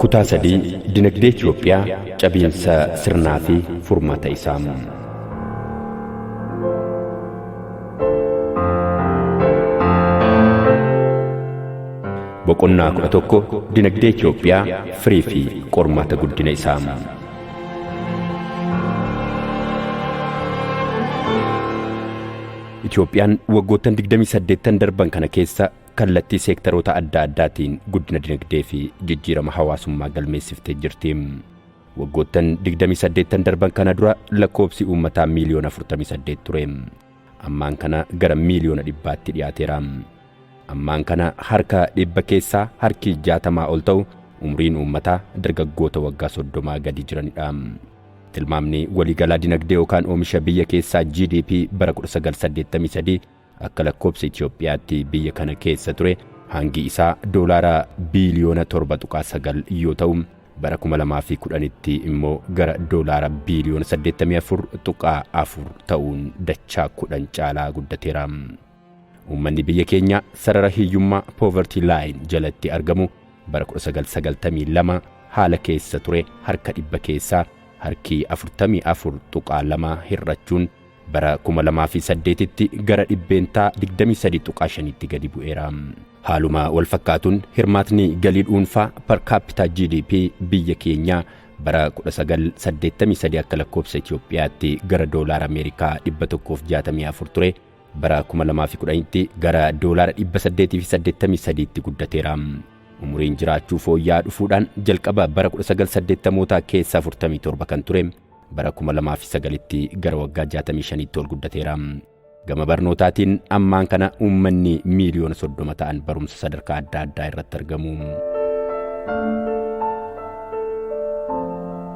Kutaa 3 Dinagdee Itoophiyaa cabiinsa sirnaa fi furmaata isaa. Boqonnaa 11 Dinagdee Itoophiyaa firii fi qormaata guddina isaa. Itoophiyaan waggoottan 28 darban kana keessa kallattii seektaroota adda addaatiin guddina dinagdee fi jijjiirama hawaasummaa galmeessiftee jirti. Waggoottan 28 darban kana dura lakkoofsi uummataa miiliyoona 48 ture. Ammaan kana gara miiliyoona 100tti dhiyaateera. Ammaan kana harka dhibba keessaa harki 60 ol ta'u umriin uummataa dargaggoota waggaa 30 gadi jiranidha. Tilmaamni waliigalaa dinagdee yookaan oomisha biyya keessaa GDP bara 1983 akka lakkoobsa Itoophiyaatti biyya kana keessa ture hangi isaa doolaara biiliyoona 7.9 yoo ta'u bara 2010tti immoo gara doolaara biiliyoona 84.4 ta'uun dachaa 10 caalaa guddateera. Uummanni biyya keenyaa sarara hiyyummaa poverty line jalatti argamu bara 1992 haala keessa ture harka dhibba keessaa harki 44.2 hir'achuun bara 2008tti gara %23.5tti gadi bu'eera. Haaluma wal fakkaatuun hirmaatni galii dhuunfaa per capita GDP biyya keenyaa bara 1983 akka lakkoofsa Itoophiyaatti gara doolaara Ameerikaa 164 ture bara 2010tti gara doolaara 883tti guddateera. Umuriin jiraachuu fooyya'aa dhufuudhaan jalqaba bara 1980mootaa keessa 47 kan ture bara 2009tti gara waggaa 65tti ol guddateera. Gama barnootaatiin ammaan kana uummanni miiliyoona 30 ta'an barumsa sadarkaa adda addaa irratti argamu.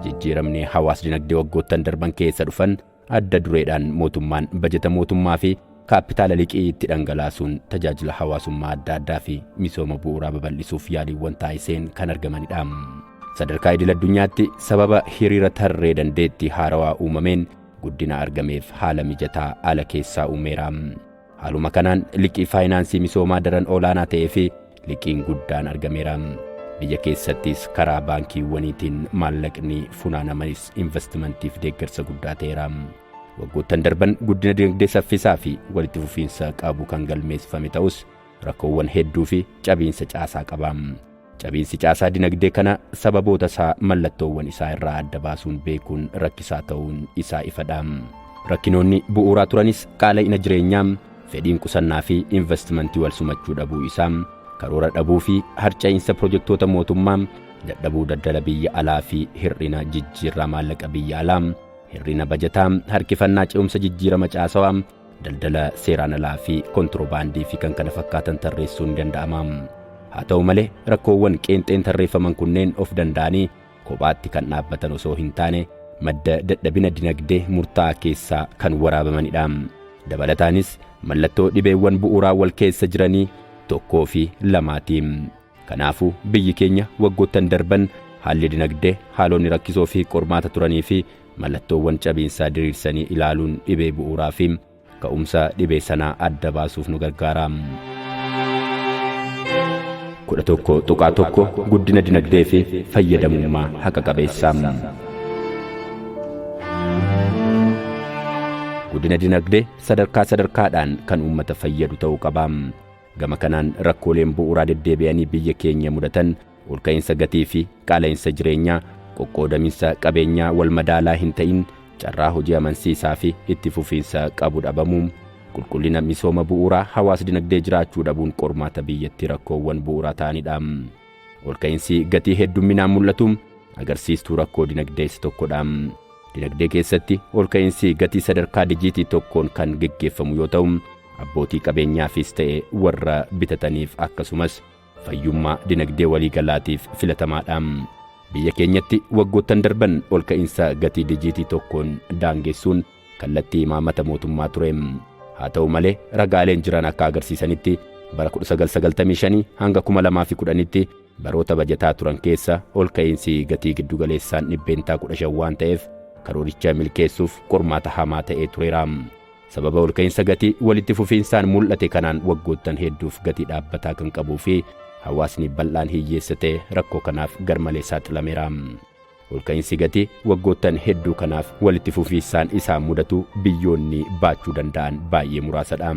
Jijjiiramni hawaas dinagdee waggoottan darban keessa dhufan adda dureedhaan mootummaan bajata mootummaa fi kaappitaala liqii itti dhangalaasuun tajaajila hawaasummaa adda addaa fi misooma bu'uuraa babal'isuuf yaaliiwwan taasiseen kan argamanidha. Sadarkaa idil addunyaatti sababa hiriira tarree dandeettii haarawaa uumameen guddina argameef haala mijataa ala keessaa uumeera. Haaluma kanaan liqii faayinaansii misoomaa daran olaanaa ta'ee fi liqiin guddaan argameera. Biyya keessattis karaa baankiiwwaniitiin maallaqni funaanamanis investimantiif deeggarsa guddaa ta'eera. Waggoottan darban guddina dinagdee saffisaa fi walitti fufiinsa qabu kan galmeessifame ta'us rakkoowwan hedduu fi cabiinsa caasaa qaba. Cabiinsi caasaa dinagdee kana sababoota isaa mallattoowwan isaa irraa adda baasuun beekuun rakkisaa ta'uun isaa ifadha. Rakkinoonni bu'uuraa turanis qaala'ina jireenyaa, fedhiin qusannaa fi investimantii wal simachuu dhabuu isaa, karoora dhabuu fi harca'iinsa pirojektoota mootummaa, dadhabuu daldala biyya alaa fi hir'ina jijjiirraa maallaqa biyya alaa, hir'ina bajataa, harkifannaa ce'umsa jijjiirama caasawaa, daldala seeraan alaa fi kontirobaandii fi kan kana fakkaatan tarreessuun ni danda'ama. Haa ta'u malee rakkoowwan qeenxeen tarreeffaman kunneen of danda'anii kophaatti kan dhaabbatan osoo hin taane madda dadhabina dinagdee murtaa'aa keessaa kan waraabamanidha. Dabalataanis mallattoo dhibeewwan bu'uuraa wal keessa jiranii tokkoo fi lamaati. Kanaafuu biyyi keenya waggoottan darban haalli dinagdee haalonni rakkisoo fi qormaata turanii fi mallattoowwan cabiinsaa diriirsanii ilaaluun dhibee bu'uuraa fi ka'umsa dhibee sanaa adda baasuuf nu gargaara. 11.1 Guddina dinagdee fi fayyadamummaa haqa qabeessaa. Guddina dinagdee sadarkaa sadarkaadhaan kan uummata fayyadu ta'uu qaba. Gama kanaan rakkooleen bu'uuraa deddeebi'anii biyya keenya mudatan olka'iinsa gatii fi qaala'insa jireenyaa, qoqqoodaminsa qabeenyaa wal madaalaa hin ta'in, carraa hojii amansiisaa fi itti fufiinsa qabu dhabamuu, qulqullina misooma bu'uuraa hawaas dinagdee jiraachuu dhabuun qormaata biyyatti rakkoowwan bu'uuraa ta'anidha. Olka'iinsi gatii heddumminaan mul'atu agarsiistuu rakkoo dinagdee isa tokkodha. Dinagdee keessatti olka'iinsi gatii sadarkaa dijiitii tokkoon kan geggeeffamu yoo ta'u, abbootii qabeenyaafis ta'e warra bitataniif akkasumas fayyummaa dinagdee waliigalaatiif filatamaadha. Biyya keenyatti waggoottan darban olka'iinsa gatii dijiitii tokkoon daangessuun kallattii imaamata mootummaa ture. Haa ta'u malee ragaaleen jiran akka agarsiisanitti bara 1995 hanga 2010tti baroota bajataa turan keessa olka'iinsi gatii giddugaleessaan 15% waan ta'eef karooricha milkeessuuf qormaata hamaa ta'ee tureera. Sababa olka'iinsa gatii walitti fufiinsaan mul'ate kanaan waggoottan hedduuf gatii dhaabbataa kan qabuu fi Hawaasni bal'aan hiyyeessa ta'e rakkoo kanaaf garmalee saaxilameera. Olka'iinsi gatii waggoottan hedduu kanaaf walitti fufiinsaan isaan mudatu biyyoonni baachuu danda'an baay'ee muraasadha.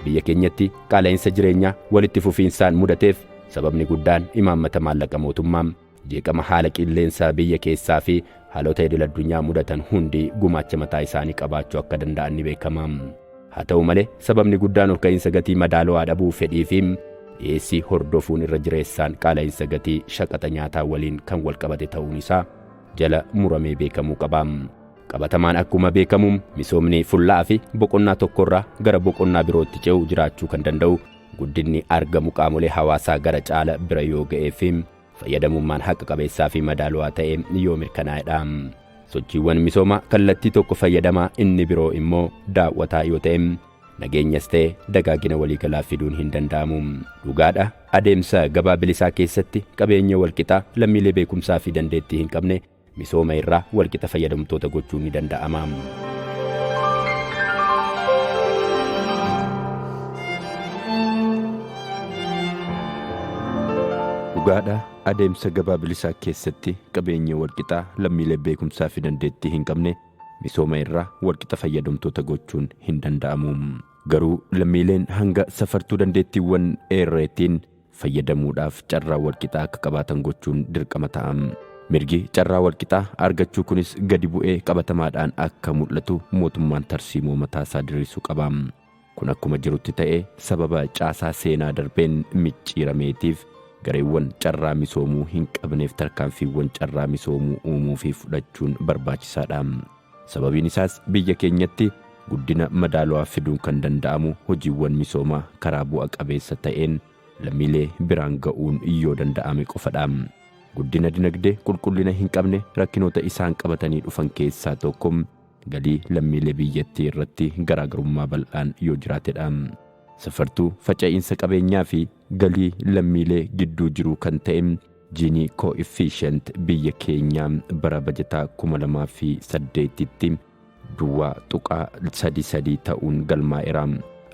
Biyya keenyatti qaala'insa jireenyaa walitti fufiinsaan mudateef sababni guddaan imaammata maallaqa mootummaa, jeeqama haala qilleensaa biyya keessaa fi haalota idil addunyaa mudatan hundi gumaacha mataa isaanii qabaachuu akka danda'an ni beekama. Haa ta'u malee, sababni guddaan olka'iinsa gatii madaalawaa dhabuu fedhii fi dhiyeessii hordofuun irra jireessaan qaala'insa gatii shaqaxa nyaataa waliin kan walqabate ta'uun isaa jala muramee beekamuu qaba. Qabatamaan akkuma beekamu, misoomni fulla'aa fi boqonnaa tokkorraa gara boqonnaa birootti ce'u jiraachuu kan danda'u guddinni argamu qaamolee hawaasaa gara caala bira yoo ga'ee fi fayyadamummaan haqa qabeessaa fi madaalawaa ta'e yoo mirkanaa'edha. Sochiiwwan misoomaa kallattii tokko fayyadamaa, inni biroo immoo daawwataa yoo ta'e, nageenyas ta'e dagaagina waliigalaa fiduun hin danda'amu. Dhugaadha, adeemsa gabaa bilisaa keessatti qabeenya walqixaa lammiilee beekumsaa fi dandeettii hin qabne misooma irraa walqixa fayyadamtoota gochuun ni danda'ama. Dhugaadha, adeemsa gabaa bilisaa keessatti qabeenya walqixaa lammiilee beekumsaa fi dandeettii hin qabne misooma irraa walqixa fayyadamtoota gochuun hin danda'amu. Garuu lammiileen hanga safartuu dandeettiiwwan eerreetiin fayyadamuudhaaf carraa walqixaa akka qabaatan gochuun dirqama ta'a. Mirgi carraa walqixaa argachuu kunis gadi bu'ee qabatamaadhaan akka mul'atu mootummaan tarsiimoo mataasaa diriirsuu qaba. Kun akkuma jirutti ta'ee, sababa caasaa seenaa darbeen micciirameetiif gareewwan carraa misoomuu hin qabneef tarkaanfiiwwan carraa misoomuu uumuu fi fudhachuun barbaachisaadha. Sababiin isaas, biyya keenyatti guddina madaalawaa fiduun kan danda'amu hojiiwwan misoomaa karaa bu'a qabeessa ta'een lammiilee biraan ga'uun yoo danda'ame qofadha. Guddina dinagdee qulqullina hin qabne rakkinoota isaan qabatanii dhufan keessaa tokko galii lammiilee biyyattii irratti garaagarummaa bal'aan yoo jiraatedha. Safartuu faca'iinsa qabeenyaa fi galii lammiilee gidduu jiru kan ta'e Gini coefficient biyya keenyaa bara bajataa 2008tti 0.33 ta'uun galmaa'eera.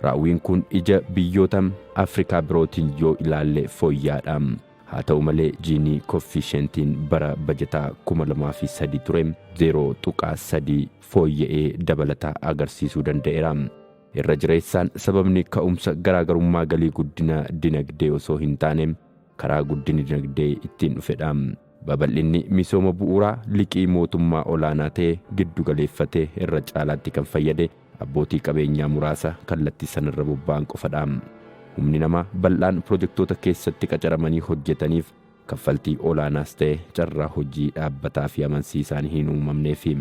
Raawwiin kun ija biyyoota Afrikaa birootiin yoo ilaalle fooyya'aadha. Haa ta'u malee, Gini coefficientiin bara bajataa 2003 ture 0.3 fooyya'ee dabalataa agarsiisuu danda'eera. Irra jireessaan sababni ka'umsa garaagarummaa galii guddina dinagdee osoo hin taane karaa guddinni dinagdee ittiin dhufedha. Babal'inni misooma bu'uuraa liqii mootummaa olaanaa ta'e giddu galeeffate irra caalaatti kan fayyade abbootii qabeenyaa muraasa kallattii sanarra bobba'an qofadha. Humni namaa bal'aan pirojektoota keessatti qacaramanii hojjetaniif kaffaltii olaanaas ta'e carraa hojii dhaabbataa fi amansiisaan hin uumamneefi.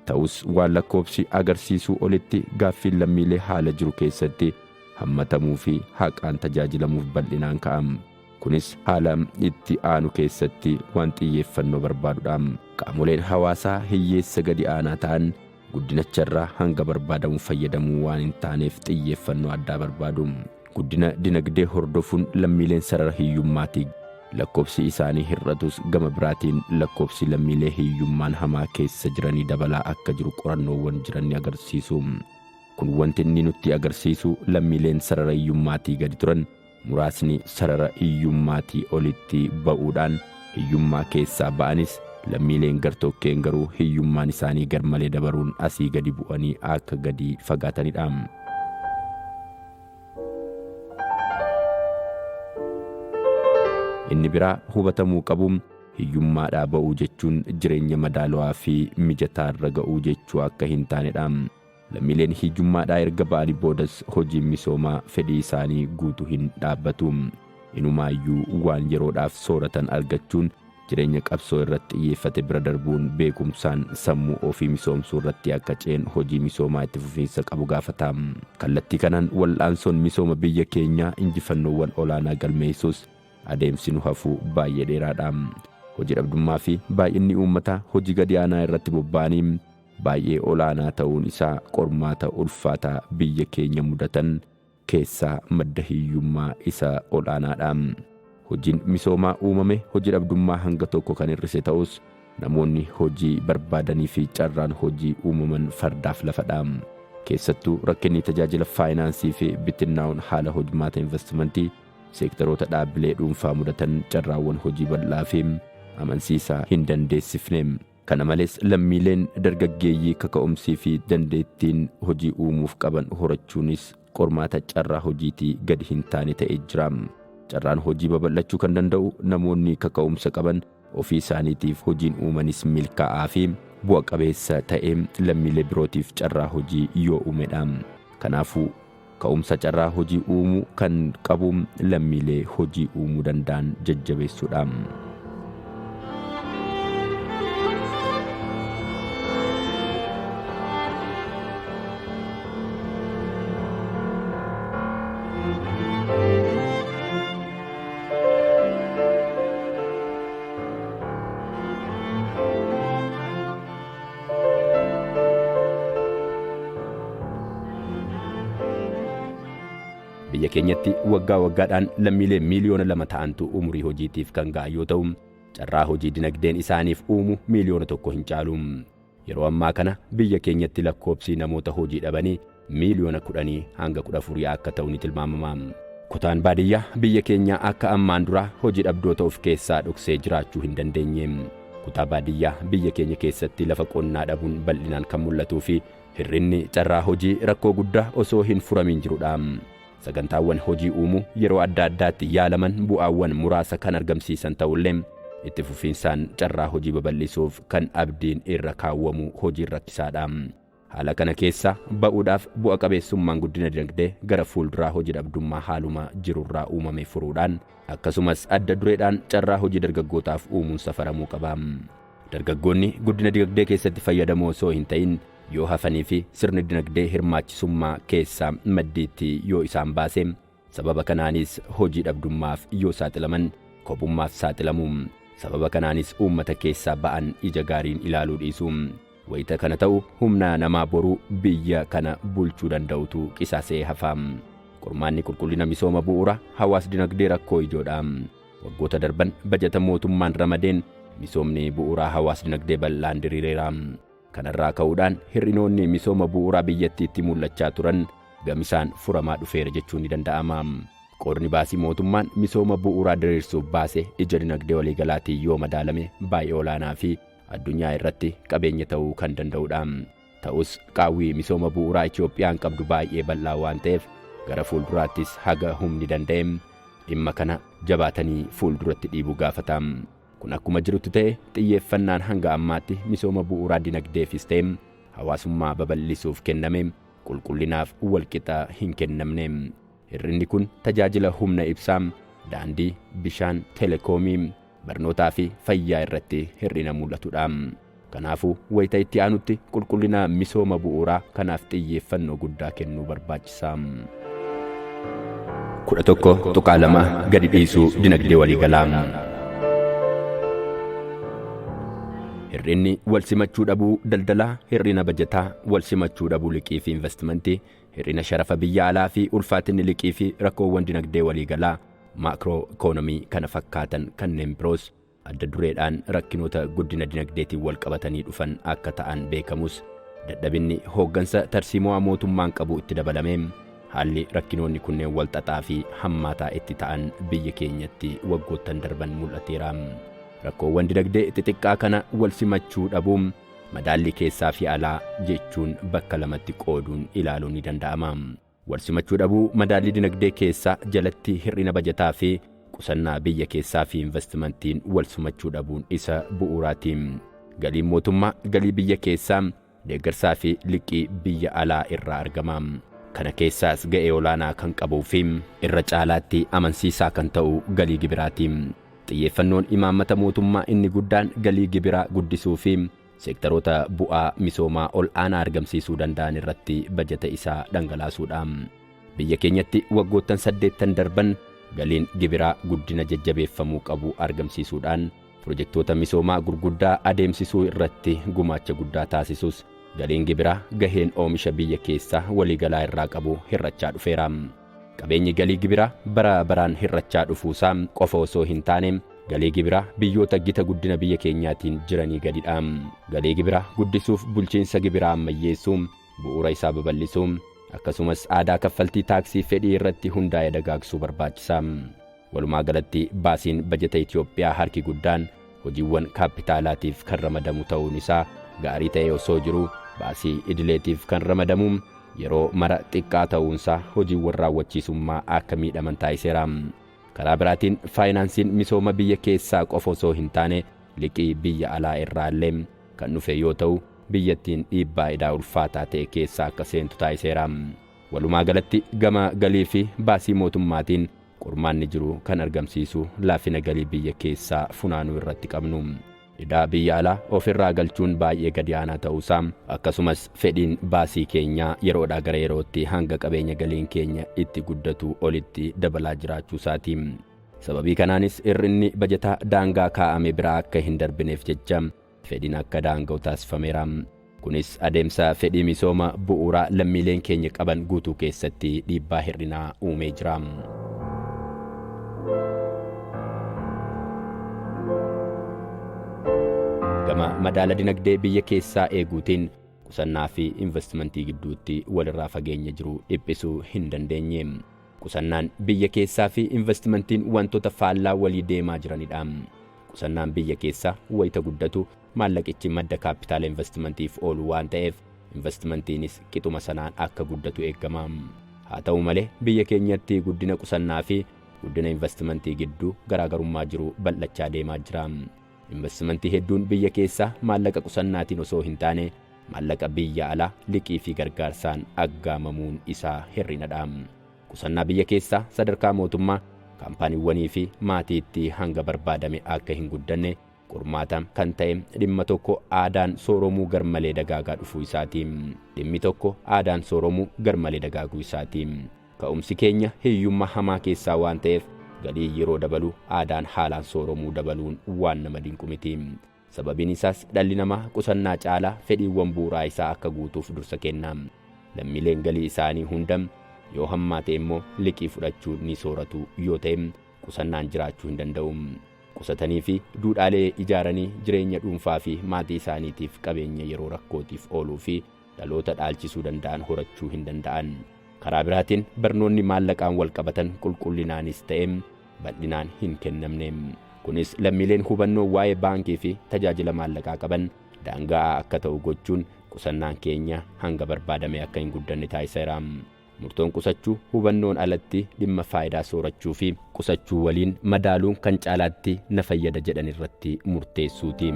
Ta'us, waan lakkoobsi agarsiisuu olitti gaaffiin lammiilee haala jiru keessatti hammatamuu fi haqaan tajaajilamuuf bal'inaan ka'a. Kunis haala itti aanu keessatti waan xiyyeeffannoo barbaadudha. Qaamoleen hawaasaa hiyyeessa gadi aanaa ta'an guddinacharraa hanga barbaadamu fayyadamuu waan hin taaneef xiyyeeffannoo addaa barbaadu. Guddina dinagdee hordofuun lammiileen sarara hiyyummaatii lakkoobsi isaanii hir'atus, gama biraatiin lakkoobsi lammiilee hiyyummaan hamaa keessa jiranii dabalaa akka jiru qorannoowwan jiran ni agarsiisu. Kun wanti inni nutti agarsiisu, lammiileen sarara hiyyummaatii gadi turan muraasni sarara hiyyummaatii olitti ba'uudhaan hiyyummaa keessaa ba'anis, lammiileen gartokkeen garuu hiyyummaan isaanii garmalee dabaruun asii gadi bu'anii akka gadi fagaatanidha. Inni biraa hubatamuu qabu, hiyyummaadhaa ba'uu jechuun jireenya madaalawaa fi mijataarra ga'uu jechuu akka hin taanedha. Lammiileen hiyyummaadhaa erga ba'anii boodas hojiin misoomaa fedhii isaanii guutuu hin dhaabbatu. Inumaayyuu waan yeroodhaaf sooratan argachuun jireenya qabsoo irratti xiyyeeffate bira darbuun beekumsaan sammuu ofii misoomsuu irratti akka ce'en hojii misoomaa itti fufiinsa qabu gaafata. Kallattii kanaan wal'aansoon misooma biyya keenyaa injifannoowwan olaanaa galmeessus adeemsi nu hafu baay'ee dheeraadha. Hojii dhabdummaa fi baay'inni uummataa hojii gadi aanaa irratti bobba'anii baay'ee olaanaa ta'uun isaa qormaata ulfaataa biyya keenya mudatan keessaa madda hiyyummaa isa ol'aanaadha. Hojiin misoomaa uumame hojii dhabdummaa hanga tokko kan hir'ise ta'us, namoonni hojii barbaadanii fi carraan hojii uumaman fardaaf lafadha. Keessattuu rakkinni tajaajila faayinaansii fi bittinnaa'uun haala hojmaata investimentii seektaroota dhaabbilee dhuunfaa mudatan carraawwan hojii bal'aa fi amansiisaa hin dandeessifne. Kana malees lammiileen dargaggeeyyii kaka'umsii fi dandeettiin hojii uumuuf qaban horachuunis qormaata carraa hojiitii gadi hin taane ta'ee jira. Carraan hojii babal'achuu kan danda'u namoonni kaka'umsa qaban ofii isaaniitiif hojiin uumanis milkaa'aa fi bu'a qabeessa ta'ee lammiilee birootiif carraa hojii yoo uumedha. Kanaafuu ka'umsa carraa hojii uumuu kan qabu lammiilee hojii uumuu danda'an jajjabeessuudha. Biyya keenyatti waggaa waggaadhaan lammiilee miiliyoona 2 ta'antu umurii hojiitiif kan ga'an yoo ta'u, carraa hojii dinagdeen isaaniif uumu miiliyoona 1 hin caalu. Yeroo ammaa kana biyya keenyatti lakkoobsi namoota hojii dhabanii miiliyoona 10 hanga 14 akka ta'u ni tilmaamama. Kutaan baadiyyaa biyya keenyaa akka ammaan duraa hojii dhabdoota of keessaa dhoksee jiraachuu hin dandeenye. Kutaa baadiyyaa biyya keenya keessatti lafa qonnaa dhabuun bal'inaan kan mul'atuu fi hir'inni carraa hojii rakkoo guddaa osoo hin furamiin jirudha. Sagantaawwan hojii uumuu yeroo adda addaatti yaalaman bu'aawwan muraasa kan argamsiisan ta'ullee itti fufiinsaan carraa hojii babal'isuuf kan abdiin irra kaawwamu hojiin rakkisaadha. Haala kana keessa ba'uudhaaf bu'a qabeessummaan guddina dinagdee gara fuulduraa hojii dhabdummaa haaluma jirurraa uumame furuudhaan akkasumas adda dureedhaan carraa hojii dargaggootaaf uumuun safaramuu qaba. Dargaggoonni guddina dinagdee keessatti fayyadamoo osoo hin ta'in yoo hafanii fi sirni dinagdee hirmaachisummaa keessaa maddiitti yoo isaan baase, sababa kanaanis hojii dhabdummaaf yoo saaxilaman kophummaaf saaxilamu. Sababa kanaanis uummata keessaa ba'an ija gaariin ilaaluu dhiisu. Wayita kana ta'u humna namaa boruu biyya kana bulchuu danda'utu qisaasee hafa. Qormaanni qulqullina misooma bu'uura hawaas dinagdee rakkoo ijoodha. Waggoota darban bajata mootummaan ramadeen misoomni bu'uuraa hawaas dinagdee bal'aan diriireera. Kanarraa ka'uudhaan hir'inoonni misooma bu'uuraa biyyattiitti mul'achaa turan gamisaan furamaa dhufeera jechuun ni danda'ama. Qoodni baasii mootummaan misooma bu'uuraa diriirsuuf baase ija dinagdee waliigalaatiin yoo madaalame baay'ee olaanaa fi addunyaa irratti qabeenya ta'uu kan danda'udha. Ta'us qaawwii misooma bu'uuraa Itiyoophiyaan qabdu baay'ee bal'aa waan ta'eef gara fuulduraattis haga humni danda'e dhimma kana jabaatanii fuulduratti dhiibuu gaafata. Kun akkuma jirutti ta'e xiyyeeffannaan hanga ammaatti misooma bu'uuraa dinagdeefis ta'e hawaasummaa babal'isuuf kenname qulqullinaaf walqixa hin kennamne. Hir'inni kun tajaajila humna ibsaa, daandii, bishaan, telekoomii, barnootaa fi fayyaa irratti hir'ina mul'atudha. Kanaafuu wayita itti aanutti qulqullina misooma bu'uuraa kanaaf xiyyeeffannoo guddaa kennuu barbaachisa. 11.2 Gadi dhiisuu dinagdee waliigalaa. Hir'inni wal simachuu dhabuu daldalaa, hir'ina bajataa, wal simachuu dhabuu liqii fi investimentii, hir'ina sharafa biyya alaa fi ulfaatinni liqii fi rakkoowwan dinagdee waliigalaa maakroo ikoonomii kana fakkaatan kanneen biroos adda dureedhaan rakkinoota guddina dinagdeetiin wal qabatanii dhufan akka ta'an beekamus dadhabinni hooggansa tarsiimoo mootummaan qabu itti dabalamee haalli rakkinoonni kunneen wal xaxaa fi hammaataa itti ta'an biyya keenyatti waggoottan darban mul'ateera. Rakkoowwan dinagdee xixiqqaa kana wal simachuu dhabuun madaallii keessaa fi alaa jechuun bakka lamatti qooduun ilaaluun ni danda'ama. Wal simachuu dhabuu madaallii dinagdee keessaa jalatti hir'ina bajataa fi qusannaa biyya keessaa fi investimentiin wal simachuu dhabuun isa bu'uuraati. Galiin mootummaa galii biyya keessaa deeggarsaa fi liqii biyya alaa irraa argama. Kana keessaas ga'ee olaanaa kan qabuu fi irra caalaatti amansiisaa kan ta'u galii gibiraati. Xiyyeeffannoon imaammata mootummaa inni guddaan galii gibiraa guddisuu fi seektaroota bu'aa misoomaa ol aanaa argamsiisuu danda'an irratti bajata isaa dhangalaasuudha. Biyya keenyatti waggoottan 8 darban galiin gibiraa guddina jajjabeeffamuu qabu argamsiisuudhaan pirojektoota misoomaa gurguddaa adeemsisuu irratti gumaacha guddaa taasisus galiin gibiraa gaheen oomisha biyya keessaa waliigalaa irraa qabu hir'achaa dhufeera. Qabeenyi galii gibiraa bara baraan hir'achaa dhufuusaa qofa osoo hin taane galii gibiraa biyyoota gita guddina biyya keenyaatiin jiranii gadidha. Galii gibiraa guddisuuf bulchiinsa gibiraa ammayyeessuu, bu'uura isaa babal'isuu, akkasumas aadaa kaffaltii taaksii fedhii irratti hundaa'e dagaagsuu barbaachisa. Walumaa galatti baasiin bajeta Itoophiyaa harki guddaan hojiiwwan kaappitaalaatiif kan ramadamu ta'uun isaa gaarii ta'e osoo jiruu, baasii idileetiif kan ramadamu yeroo mara xiqqaa ta'uunsaa hojiiwwan raawwachiisummaa akka miidhaman taasiseera. Karaa biraatiin faayinaansiin misooma biyya keessaa qofa osoo hin taane liqii biyya alaa irraallee kan dhufe yoo ta'u, biyyattiin dhiibbaa idaa ulfaataa ta'e keessa akka seentu taasiseera. Walumaa galatti gama galii fi baasii mootummaatiin qormaanni jiru kan argamsiisu laafina galii biyya keessaa funaanuu irratti qabnu. Idaa biyya alaa ofirraa galchuun baay'ee gadi aanaa ta'uusaa, akkasumas fedhiin baasii keenyaa yeroodhaa gara yerootti hanga qabeenya galiin keenya itti guddatu olitti dabalaa jiraachuu isaati. Sababii kanaanis hir'inni bajataa daangaa kaa'ame biraa akka hin darbineef jecha fedhiin akka daanga'u taasifameera. Kunis adeemsa fedhii misooma bu'uuraa lammiileen keenya qaban guutuu keessatti dhiibbaa hir'inaa uumee jira. Gama madaala dinagdee biyya keessaa eeguutiin qusannaa fi investimentii gidduutti walirraa fageenya jiru dhiphisuu hin dandeenye. Qusannaan biyya keessaa fi investimentiin wantoota faallaa walii deemaa jiranidha. Qusannaan biyya keessaa wayita guddatu maallaqichi madda kaappitaala investimentiif oolu waan ta'eef investimentiinis qixuma sanaan akka guddatu eegama. Haa ta'u malee biyya keenyatti guddina qusannaa fi guddina investimentii gidduu garaagarummaa jiru bal'achaa deemaa jira. Investimentii hedduun biyya keessaa maallaqa qusannaatiin osoo hin taane maallaqa biyya alaa liqii fi gargaarsaan aggaamamuun isaa hir'inadha. Qusannaa biyya keessaa sadarkaa mootummaa, kaampaaniiwwanii fi maatiitti hanga barbaadame akka hin guddanne qormaata kan ta'e dhimma tokko aadaan sooromuu garmalee dagaagaa dhufuu isaati. Dhimmi tokko aadaan sooromuu garmalee dagaaguu isaati. Ka'umsi keenya hiyyummaa hamaa keessaa waan ta'eef galii yeroo dabalu aadaan haalaan sooromuu dabaluun waan nama dinqu miti. Sababiin isaas dhalli namaa qusannaa caalaa fedhiiwwan bu'uuraa isaa akka guutuuf dursa kenna. Lammiileen galii isaanii hunda yoo hammaate immoo liqii fudhachuu ni sooratu yoo ta'e qusannaan jiraachuu hin danda'u. Qusatanii fi duudhaalee ijaaranii jireenya dhuunfaa fi maatii isaaniitiif qabeenya yeroo rakkootiif ooluu fi dhaloota dhaalchisuu danda'an horachuu hin danda'an. Karaa biraatiin barnoonni maallaqaan wal qabatan qulqullinaanis ta'e bal'inaan hin kennamne. Kunis lammiileen hubannoo waa'ee baankii fi tajaajila maallaqaa qaban daanga'aa akka ta'u gochuun qusannaan keenya hanga barbaadame akka hin guddanne taasiseera. Murtoon qusachuu hubannoon alatti dhimma faayidaa soorachuu fi qusachuu waliin madaaluun kan caalaatti na fayyada jedhan irratti murteessuuti.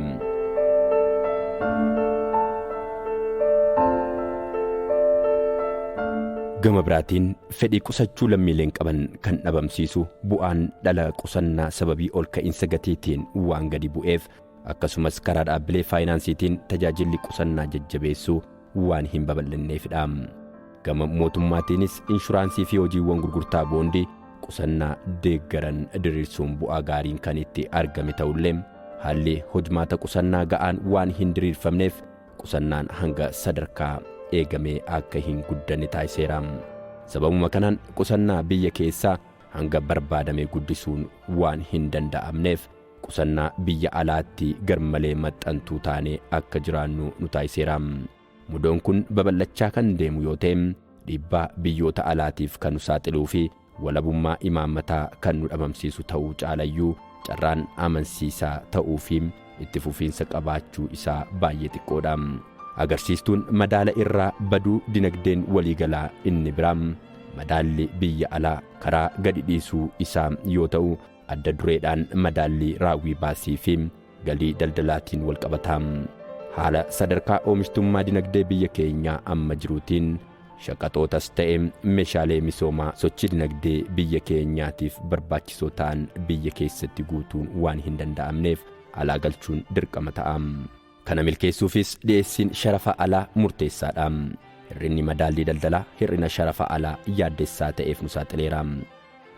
Gama biraatiin fedhii qusachuu lammiileen qaban kan dhabamsiisu bu'aan dhala qusannaa sababii ol ka'iinsa gatiitiin waan gadi bu'eef, akkasumas karaa dhaabbilee faayinaansiitiin tajaajilli qusannaa jajjabeessuu waan hin babal'anneefidha. Gama mootummaatiinis inshuraansii fi hojiiwwan gurgurtaa boondii qusannaa deeggaran diriirsuun bu'aa gaariin kan itti argame ta'ullee, haalli hojmaata qusannaa ga'aan waan hin diriirfamneef qusannaan hanga sadarkaa eegamee akka hin guddanne taasiseera. Sababuma kanaan qusannaa biyya keessaa hanga barbaadame guddisuun waan hin danda'amneef qusannaa biyya alaatti garmalee maxxantuu taanee akka jiraannu nu taasiseera. Mudoon kun babal'achaa kan deemu yoo ta'e dhiibbaa biyyoota alaatiif kan nu saaxiluu fi walabummaa imaammataa kan nu dhabamsiisu ta'uu caalayyuu carraan amansiisaa ta'uu fi itti fufiinsa qabaachuu isaa baay'ee xiqqoodha. Agarsiistuun madaala irraa baduu dinagdeen waliigalaa inni biraa madaalli biyya alaa karaa gadi dhiisuu isaa yoo ta'u, adda dureedhaan madaallii raawwii baasii fi galii daldalaatiin wal qabata. Haala sadarkaa oomishtummaa dinagdee biyya keenyaa amma jiruutiin shaqaxootas ta'e meeshaalee misoomaa sochii dinagdee biyya keenyaatiif barbaachisoo ta'an biyya keessatti guutuun waan hin danda'amneef alaa galchuun dirqama ta'a. Kana milkeessuufis dhiyeessiin sharafa alaa murteessaadha. Hir'inni madaallii daldalaa hir'ina sharafa alaa yaaddessaa ta'eef nu saaxileera.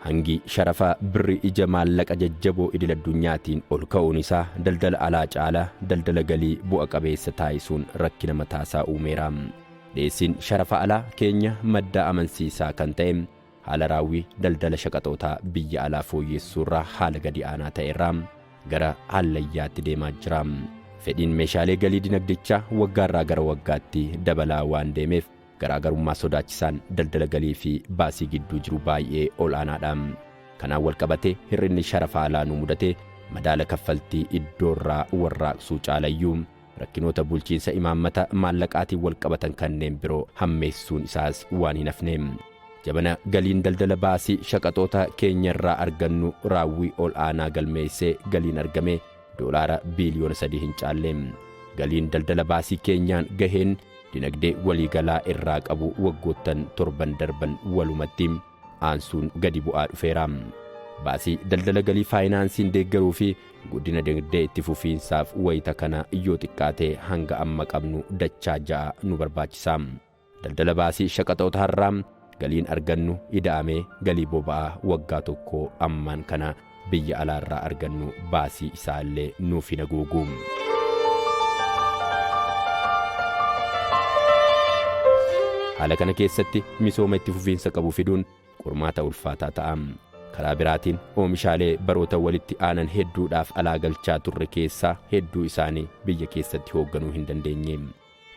Hangi sharafa birri ija maallaqa jajjaboo idil addunyaatiin ol ka'uun isaa daldala alaa caalaa daldala galii bu'a qabeessa taasisuun rakkina mataasaa uumeera. Dhiyeessiin sharafa alaa keenya madda amansiisaa kan ta'e haala raawwii daldala shaqaxootaa biyya alaa fooyyessuurraa haala gadi aanaa ta'erraa gara hallayyaatti deemaa jira. Fedhiin meeshaalee galii dinagdichaa waggaarraa gara waggaatti dabalaa waan deemeef Garaagarummaa sodaachisaan daldala galii fi baasii gidduu jiru baay'ee ol'aanaadha. Kanaan wal qabatee hir'inni sharafa alaa nu mudate madaala kaffaltii iddoorraa warraaqsuu caalayyuu rakkinoota bulchiinsa imaammata maallaqaatiin wal qabatan kanneen biroo hammeessuun isaas waan hin hafne. Jabana galiin daldala baasii shaqaxoota keenyarraa argannu raawwii ol aanaa galmeessee galiin argame doolaara biiliyoona 3 hin caalle. Galiin daldala baasii keenyaan gaheen dinagdee waliigalaa irraa qabu waggoottan torban darban walumatti aansuun gadi bu'aa dhufeera. Baasii daldala galii faayinaansiin deeggaruu fi guddina dinagdee itti fufiinsaaf wayita kana yoo xiqqaate hanga amma qabnu dachaa 6 nu barbaachisa. Daldala baasii shaqaxoota har'aa galiin argannu ida'amee galii boba'aa waggaa tokko ammaan kana biyya alaarraa argannu baasii isaallee nuuf hin haguugu. Haala kana keessatti misooma itti fufiinsa qabu fiduun qormaata ulfaataa ta'a. Karaa biraatiin oomishaalee baroota walitti aanan hedduudhaaf alaa galchaa turre keessaa hedduu isaanii biyya keessatti hoogganuu hin dandeenye.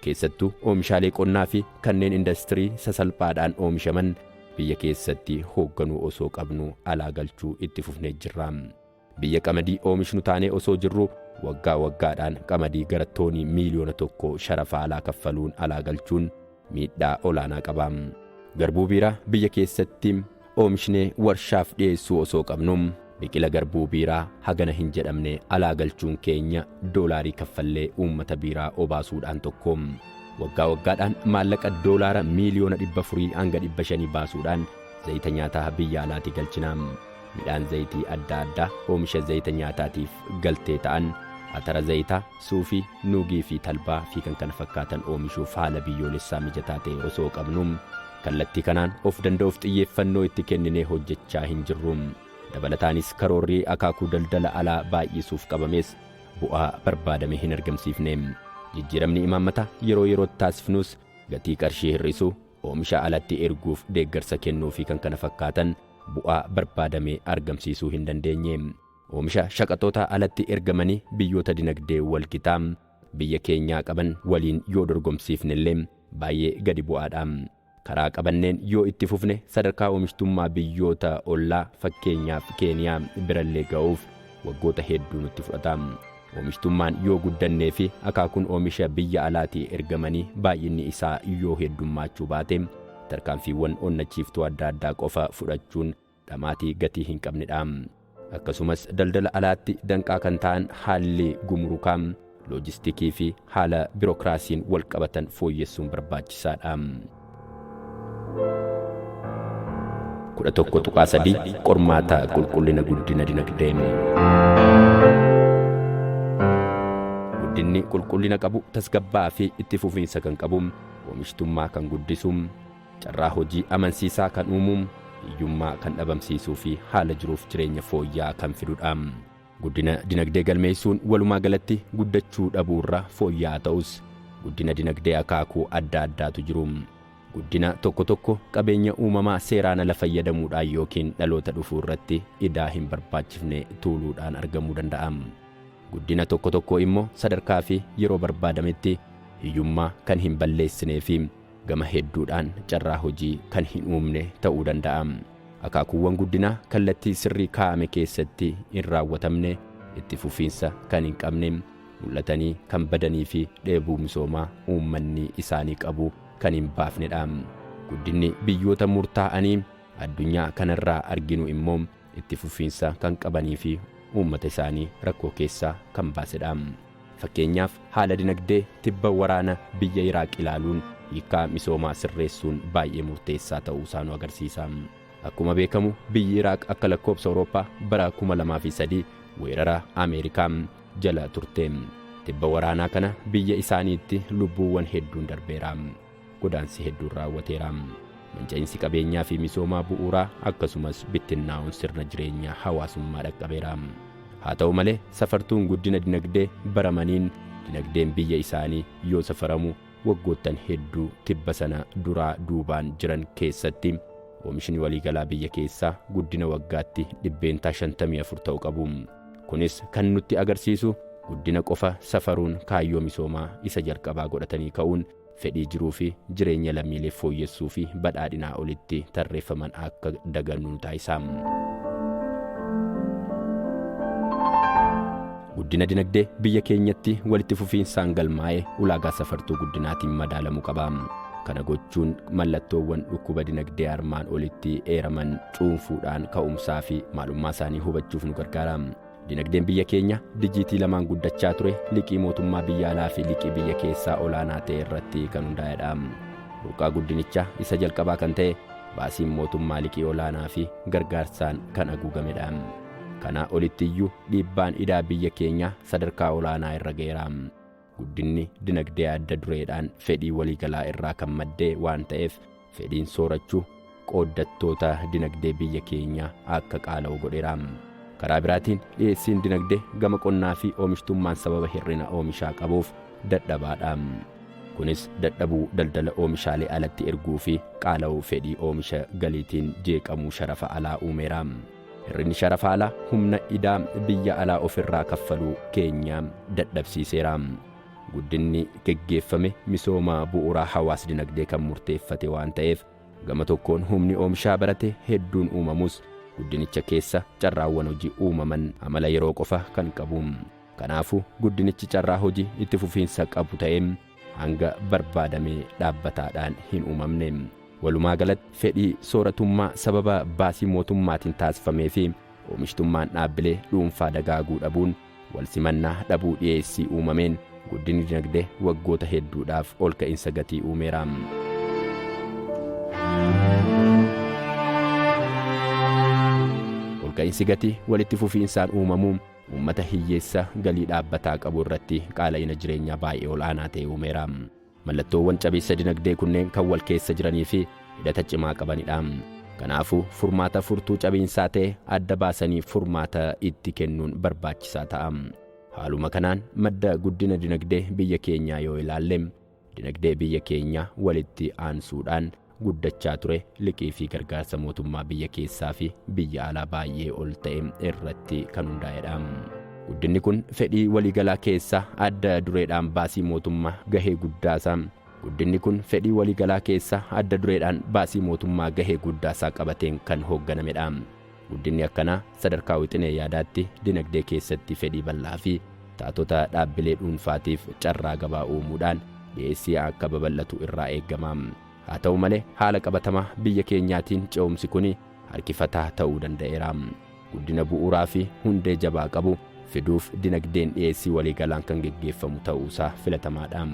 Keessattuu oomishaalee qonnaa fi kanneen indastirii sasalphaadhaan oomishaman biyya keessatti hoogganuu osoo qabnu alaa galchuu itti fufnee jirra. Biyya qamadii oomishnu taanee osoo jirru waggaa waggaadhaan qamadii gara toonii 1 miiliyoona sharafa alaa kaffaluun alaa galchuun miidhaa olaanaa qaba. Garbuu biiraa biyya keessatti oomishnee warshaaf dhiyeessuu osoo qabnu biqila garbuu biiraa hagana hin jedhamne alaa galchuun keenya doolaarii kaffallee uummata biiraa obaasuudhaan tokko. Waggaa waggaadhaan maallaqa doolaara 400 miiliyoona hanga 500 baasuudhaan zayita nyaataa biyya alaatii galchina. Midhaan zayitii adda addaa oomisha zayita nyaataatiif galtee ta'an atara zayitaa, suufii, nuugii fi talbaa fi kan kana fakkaatan oomishuuf haala biyyoolessaa mijataa ta'e osoo qabnu kallattii kanaan of danda'uuf xiyyeeffannoo itti kenninee hojjechaa hin jirru. Dabalataanis karoorri akaakuu daldala alaa baay'isuuf qabames bu'aa barbaadame hin argamsiifne. Jijjiiramni imaammataa yeroo yerootti taasifnus gatii qarshii hir'isuu, oomisha alatti erguuf deeggarsa kennuu fi kan kana fakkaatan bu'aa barbaadame argamsiisuu hin dandeenye. Oomisha shaqaxoota alatti ergamanii biyyoota dinagdee walgitaa biyya keenyaa qaban waliin yoo dorgomsiifnellee baay'ee gadi bu'aadha. Karaa qabanneen yoo itti fufne sadarkaa oomishtummaa biyyoota ollaa, fakkeenyaaf Keeniyaa birallee ga'uuf waggoota hedduu nutti fudhata. Oomishtummaan yoo guddannee fi akaakuun oomisha biyya alaatii ergamanii baay'inni isaa yoo heddummaachuu baate tarkaanfiiwwan onnachiiftuu adda addaa qofa fudhachuun dhamaatii gatii hin qabnedha. Akkasumas daldala alaatti danqaa kan ta'an haalli gumurukaa, loojistikii fi haala birookiraasiin wal qabatan fooyyessuun barbaachisaadha. 11.3 Qormaata qulqullina guddina dinagdee. Guddinni qulqullina qabu tasgabbaa'aa fi itti fufiinsa kan qabu, oomishtummaa kan guddisu, carraa hojii amansiisaa kan uumu, hiyyummaa kan dhabamsiisuu fi haala jiruuf jireenya fooyya'aa kan fidudha. Guddina dinagdee galmeessuun walumaa galatti guddachuu dhabuurra fooyya'aa ta'us guddina dinagdee akaakuu adda addaatu jiru. Guddina tokko tokko qabeenya uumamaa seeraan ala fayyadamuudhaan yookiin dhaloota dhufuu irratti idaa hin barbaachifne tuuluudhaan argamuu danda'a. Guddina tokko tokko immoo sadarkaa fi yeroo barbaadametti hiyyummaa kan hin balleessinee fi gama hedduudhaan carraa hojii kan hin uumne ta'uu danda'a. Akaakuuwwan guddinaa kallattii sirrii kaa'ame keessatti hin raawwatamne, itti fufiinsa kan hin qabne, mul'atanii kan badanii fi dheebuu misoomaa uummanni isaanii qabu kan hin baafnedha. Guddinni biyyoota murtaa'anii addunyaa kanarraa arginu immoo itti fufiinsa kan qabanii fi uummata isaanii rakkoo keessaa kan baasedha. Fakkeenyaaf haala dinagdee tibba waraana biyya Iraaq ilaaluun hiikaa misoomaa sirreessuun baay'ee murteessaa ta'uu isaa nu agarsiisa. Akkuma beekamu biyyi Iraaq akka lakkoofsa Awurooppaa bara 2003 weerara Ameerikaa jala turte. Tibba waraanaa kana biyya isaaniitti lubbuuwwan hedduun darbeera. Godaansi hedduun raawwateera. Manca'iinsi qabeenyaa fi misoomaa bu'uuraa akkasumas bittinnaa'uun sirna jireenyaa hawaasummaa dhaqqabeera. Haa ta'u malee safartuun guddina dinagdee baramaniin dinagdeen biyya isaanii yoo safaramu waggoottan hedduu tibba sana duraa duubaan jiran keessatti oomishni waliigalaa biyya keessaa guddina waggaatti 54% ta'u qabu. Kunis kan nutti agarsiisu guddina qofa safaruun kaayyoo misoomaa isa jalqabaa godhatanii ka'uun fedhii jiruu fi jireenya lammiilee fooyyessuu fi badhaadhinaa olitti tarreeffaman akka dagannu nu taasisa. Guddina dinagdee biyya keenyatti walitti fufiinsaan galmaa'ee ulaagaa safartuu guddinaatiin madaalamuu qaba. Kana gochuun mallattoowwan dhukkuba dinagdee armaan olitti eeraman cuunfuudhaan ka'umsaa fi maalummaa isaanii hubachuuf nu gargaara. Dinagdeen biyya keenya dijiitii lamaan guddachaa ture liqii mootummaa biyya alaa fi liqii biyya keessaa olaanaa ta'e irratti kan hundaa'edha. Burqaa guddinichaa isa jalqabaa kan ta'e baasiin mootummaa liqii olaanaa fi gargaarsaan kan haguugamedha. Kanaa olitti iyyuu dhiibbaan idaa biyya keenyaa sadarkaa olaanaa irra ga'eera. Guddinni dinagdee adda dureedhaan fedhii waliigalaa irraa kan maddee waan ta'eef fedhiin soorachuu qooddattoota dinagdee biyya keenyaa akka qaala'u godheera. Karaa biraatiin dhiyeessiin dinagdee gama qonnaa fi oomishtummaan sababa hir'ina oomishaa qabuuf dadhabaadha. Kunis dadhabuu daldala oomishaalee alatti erguu fi qaala'uu fedhii oomisha galiitiin jeeqamuu sharafa alaa uumeera. Hir'inni sharafa alaa humna idaa biyya alaa ofirraa kaffaluu keenya dadhabsiiseera. Guddinni geggeeffame misooma bu'uuraa hawaas dinagdee kan murteeffate waan ta'eef gama tokkoon humni oomishaa barate hedduun uumamus guddinicha keessa carraawwan hojii uumaman amala yeroo qofa kan qabu. Kanaafuu guddinichi carraa hojii itti fufiinsa qabu ta'ee hanga barbaadamee dhaabbataadhaan hin uumamne. Walumaa galatti fedhii sooratummaa sababa baasii mootummaatiin taasifamee fi oomishtummaan dhaabbilee dhuunfaa dagaaguu dhabuun walsimannaa dhabuu dhiyeessii uumameen guddinni dinagdee waggoota hedduudhaaf ol ka'iinsa gatii uumeera. Ol ka'iinsi gatii walitti fufiinsaan uumamuu uummata hiyyeessa galii dhaabbataa qabu irratti qaala'ina jireenyaa baay'ee ol'aanaa ta'e uumeera. Mallattoowwan cabiinsa dinagdee kunneen kan wal keessa jiranii fi hidhata cimaa qabanidha. Kanaafuu furmaata furtuu cabiinsaa ta'e adda baasanii furmaata itti kennuun barbaachisaa ta'a. Haaluma kanaan madda guddina dinagdee biyya keenyaa yoo ilaalle dinagdee biyya keenyaa walitti aansuudhaan guddachaa ture liqii fi gargaarsa mootummaa biyya keessaa fi biyya alaa baay'ee ol ta'e irratti kan hundaa'edha. Guddinni kun fedhii waliigalaa keessaa adda dureedhaan baasii mootummaa gahee guddaasaa. Guddinni kun fedhii waliigalaa keessaa adda dureedhaan baasii mootummaa gahee guddaasaa qabateen kan hoogganamedha. Guddinni akkanaa sadarkaa wixinee yaadaatti dinagdee keessatti fedhii bal'aa fi taatota dhaabbilee dhuunfaatiif carraa gabaa uumuudhaan dhiyeessii akka babal'atu irraa eegama. Haa ta'u malee haala qabatamaa biyya keenyaatiin ce'umsi kun harkifataa ta'uu danda'eera. Guddina bu'uuraa fi hundee jabaa qabu fiduuf dinagdeen dhiyeessii waliigalaan kan geggeeffamu ta'uusaa filatamaadha.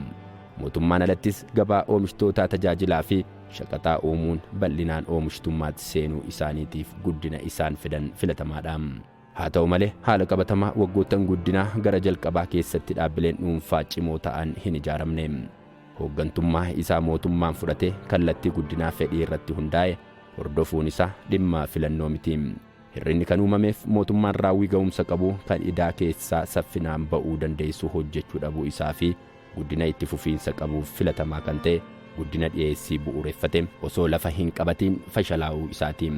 Mootummaan alattis gabaa oomishtootaa tajaajilaa fi shaqaxaa uumuun bal'inaan oomishtummaatti seenuu isaaniitiif guddina isaan fidan filatamaadha. Haa ta'u malee haala qabatamaa waggoottan guddinaa gara jalqabaa keessatti dhaabbileen dhuunfaa cimoo ta'an hin ijaaramne. Hooggantummaa isaa mootummaan fudhatee kallattii guddinaa fedhii irratti hundaa'e hordofuun isaa dhimma filannoo miti. Hir'inni kan uumameef mootummaan raawwii ga'umsa qabu kan idaa keessaa saffinaan ba'uu dandeessu hojjechuu dhabuu isaa fi guddina itti fufiinsa qabuuf filatamaa kan ta'e guddina dhiyeessii bu'uureffate osoo lafa hin qabatiin fashalaa'uu isaati.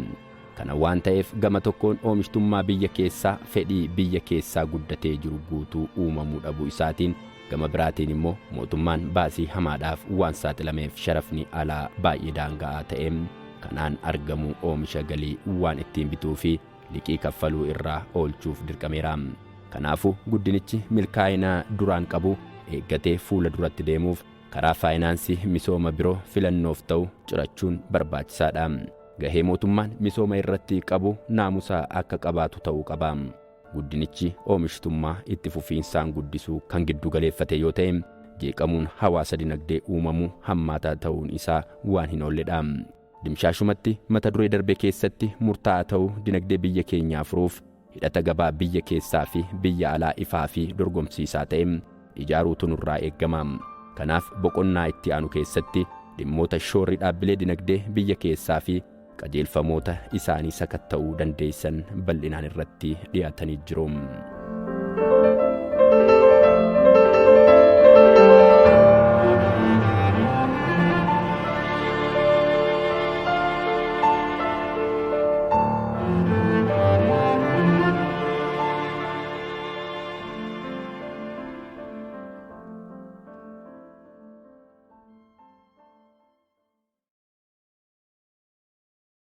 Kana waan ta'eef gama tokkoon oomishtummaa biyya keessaa fedhii biyya keessaa guddatee jiru guutuu uumamuu dhabuu isaatiin gama biraatiin immoo mootummaan baasii hamaadhaaf waan saaxilameef sharafni alaa baay'ee daanga'aa ta'e kanaan argamu oomisha galii waan ittiin bituu fi liqii kaffaluu irraa oolchuuf dirqameera. Kanaafuu guddinichi milkaa'ina duraan qabu eeggatee fuula duratti deemuuf karaa faayinaansii misooma biroo filannoof ta'u cirachuun barbaachisaadha. Gahee mootummaan misooma irratti qabu naamusa akka qabaatu ta'uu qaba. Guddinichi oomishtummaa itti fufiinsaan guddisuu kan giddu galeeffate yoo ta'e jeeqamuun hawaasa dinagdee uumamuu hammaataa ta'uun isaa waan hin oolledha. Dimshaashumatti mata duree darbe keessatti murtaa'aa ta'uu dinagdee biyya keenyaa furuuf hidhata gabaa biyya keessaa fi biyya alaa ifaa fi dorgomsiisaa ta'e ijaaruutu nurraa eegama. Kanaaf boqonnaa itti aanu keessatti dhimmoota shoorri dhaabbilee dinagdee biyya keessaa fi qajeelfamoota isaanii sakatta'uu dandeessan bal'inaan irratti dhiyaatanii jiru.